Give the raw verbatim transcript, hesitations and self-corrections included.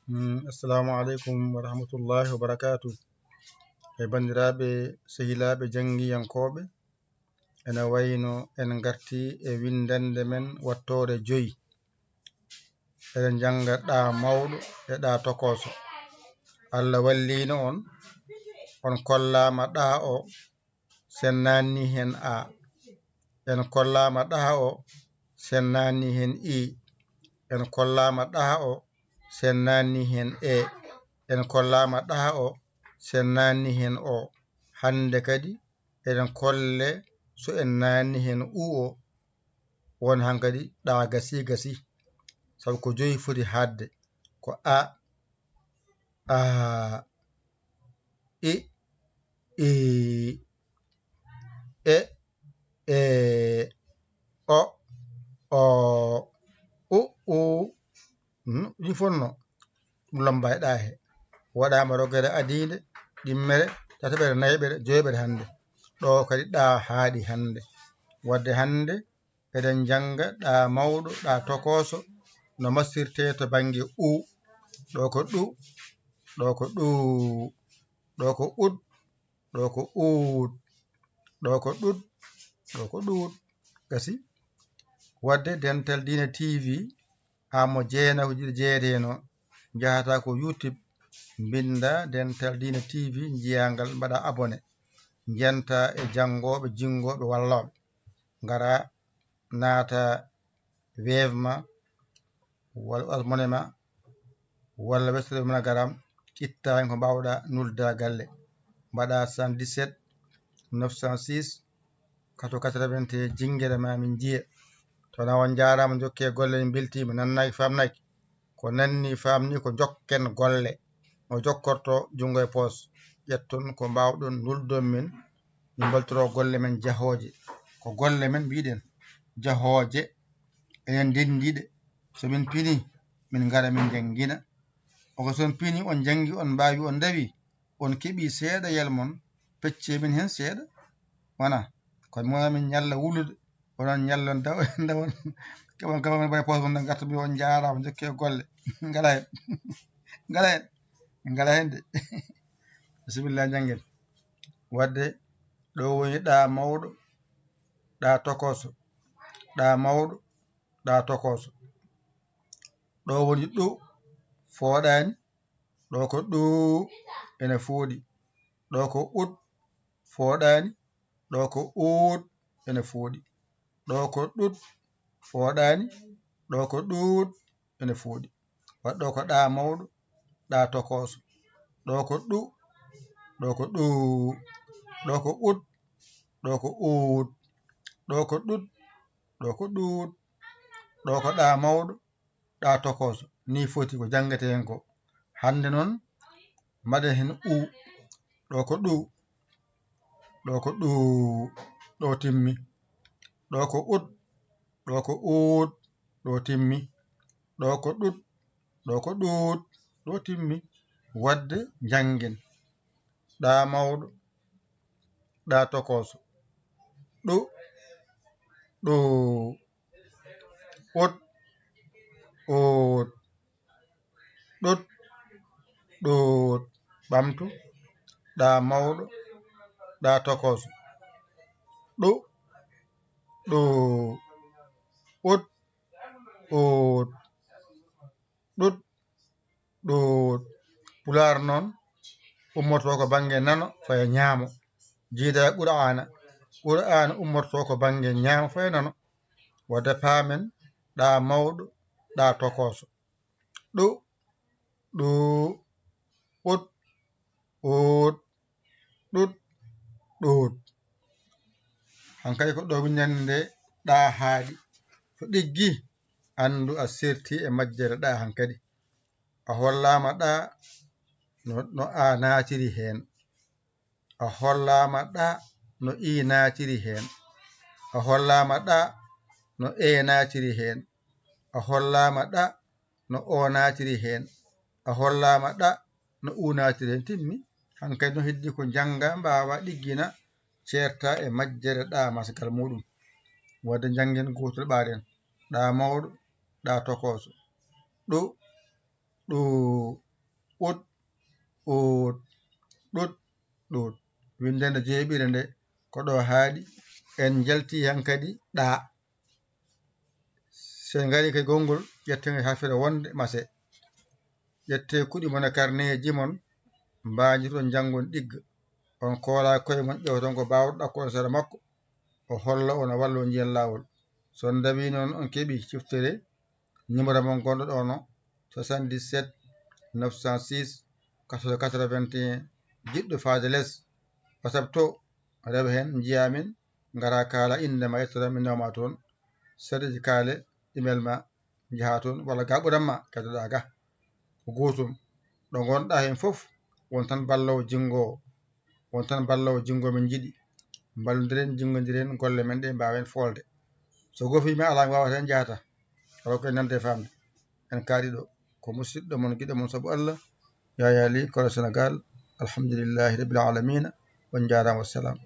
Mm, assalamu aleykum wa rahmatullahi wa barakaatu. E banndiraaɓe, sehilaaɓe, janngiyankooɓe, ene wayno en ngarti e winndannde men wattoore joyi. Eɗen njannga ɗa mawɗo e ɗa tokooso. Allah walliino on, on kollaama ɗa o, sen naanni heen a. En kollaama ɗa o, sen naanni heen i. En kollaama ɗa o, sen naanni heen e. En kollaama ɗa o, sen naanni heen o. Hannde kadi, eɗen kolle so en naanni heen u o, won hankadi ɗa gasi gasi. Sabu ko joyi foti haaɗde. Ko a, a, i, i, e, e, o, o, u, u. Hmm, ɗi fof no ɗum lomba e ɗa he. Waɗaama rogere adiinde, ɗimmere, tataɓere, nayaɓere, joyaɓere hannde. Ɗo kadi ɗa haaɗi hannde. Wadde hannde eɗen njannga ɗa mawɗo, ɗa tokooso, no mastirte to bannge u. Ɗo ko ɗu, ɗo ko ɗu, ɗo ko ud, ɗo ko uut, ɗo ko ɗuɗ, ɗo ko ɗuuɗ. Gasi. Wadde Dental Diine T V, haa mo jeenayi ko jiɗi jeedeeno, njahata ko YouTube, mbinnda Dental Diine T V, njiyaa ngal, mbaɗa abonné, njenta e janngooɓe, jinngooɓe, wallooɓe. Ngara, naata Wave ma, walla Orange Money ma, walla Western MoneyGram, ƴetta heen ko mbaawɗa nulda galle. Mbaɗa soixante-dix-sept neuf cent six quatre-vingts, jinngere ma min njiya. Tona on njaaraama, njokke golle, min mbeltiima, nannaaki, faamnaaki. Ko nanni, faamni, ko jokken golle. No jokkorto junngo e poos. Ƴetton ko mbaawɗon, nuldon min, min mbaltoro golle men jahooje. Ko golle men mbiɗen jahooje. Enen ndenndi ɗe. So min pini, min ngara min njanngina. O ko so on pini, on njanngi, on mbaawi, on ndawi, on keɓi seeɗa yel mon, pecce min heen seeɗa. Wona, kono mo min ñalla wulude, onon ñallon daw, ndawon, keɓon, keɓon, mbaɗa poos mon, ngarta mbi on njaaraama, njokke golle. Ngala heen. Ngala heen. Ngala heen de. Bismillah, njanngen. Wadde, ɗo woni ɗa mawɗo, ɗa tokooso, ɗa mawɗo, ɗa tokooso. Ɗo woni ɗu, fooɗaani, ɗo ko ɗu, ene fooɗi. Ɗo ko ud, fooɗaani, ɗo ko uud, ene fooɗi. Ɗo ko ɗuɗ, fooɗaani, ɗo ko ɗuuɗ, ene fooɗi. Waɗ ɗo ko ɗa mawɗo, ɗa tokooso. Ɗo ko ɗu, ɗo ko ɗu, ɗo ko ud, ɗo ko uud, ɗo ko ɗuɗ, ɗo ko ɗuuɗ, ɗo ko ɗa mawɗo, ɗa tokooso. Ni foti ko janngete heen ko. Hannde noon, mbaɗen heen u. Ɗo ko ɗu, ɗo ko ɗu, ɗo timmi. Ɗo ko ud, ɗo ko uud, ɗo timmi. Ɗo ko ɗuɗ, ɗo ko ɗuuɗ, ɗo timmi. Wadde njanngen. Ɗa mawɗo, ɗa tokooso. Ɗu, ɗu, ud, uud, ɗuɗ, ɗuuɗ. Ɓamtu. Ɗa mawɗo, ɗa tokooso. Ɗu, ɗu, ud, uud, ɗuɗ, ɗuuɗ. Pulaar noon ummorto ko bannge nano, faya ñaamo. Jiida e Qur'aana. Qur'aana ummorto ko bannge ñaamo, faya nano. Wadde paamen, ɗa mawɗo, ɗa tokooso. Ɗu, ɗu, ud, uud, ɗuɗ, ɗuuɗ. Hankadi ko ɗo winndannde ɗa haaɗi. So ɗiggi, anndu a serti e majjere ɗa hankadi. A hollaama ɗa no, no a naatiri heen. A hollaama ɗa no i naatiri heen. A hollaama ɗa no e naatiri heen. A hollaama ɗa no o naatiri heen. A hollaama ɗa no u naatiri heen. Timmi. Hankadi no heddi ko njannga, mbaawa ɗiggina, ceerta e majjere ɗa masgal muuɗum. Wadde njanngen gootel ɓaaɗen. Ɗa mawɗo, ɗa tokooso. Ɗu, ɗu, Nde jeeɓire nde ko ɗo haaɗi, en njalti hankadi ɗaa. So en ngarii kay konngol, ƴetten e hafire wonde mase. Ƴettee kuɗi mon e karneeji mon, mbaajitoɗon njanngon ɗigga. On koolaa koye mon, ƴeewton ko baawɗo ɗakkon sera makko, o holla on, o walla on njiyen laawol. So on ndawii noon, on keɓii ciftere, numéro mon gonɗo ɗo no soixante-dix-sept neuf cent six quatre-vingt-quatre-vingt-un. Jiɗɗo faade les, WhatsApp to, rewa heen, njiyaa min, ngaraa kaalaa innde ma, yettoraa min, naw ma toon. Seedeeji kaale, email ma, njahaa toon, walla ga ɓuran ma, keddoɗaa ga. Ko gootum. Ɗo ngonɗaa heen fof, won tan balloowo jinngoowo. Won tan balloowo jinngoowo men njiɗi. Mballondiren, jinngondiren, golle men ɗe mbaawen foolde. So goofii mi alaa, mi waawata heen jahata. Awa koye nande e faamde. En kaari ɗo. Ko musidɗo mon, giɗo mon sabu Allah, Yaya Ly, Kola Sénégal. Alhamdulillahi Rabbil Alamina. On njaaraama, wassalam.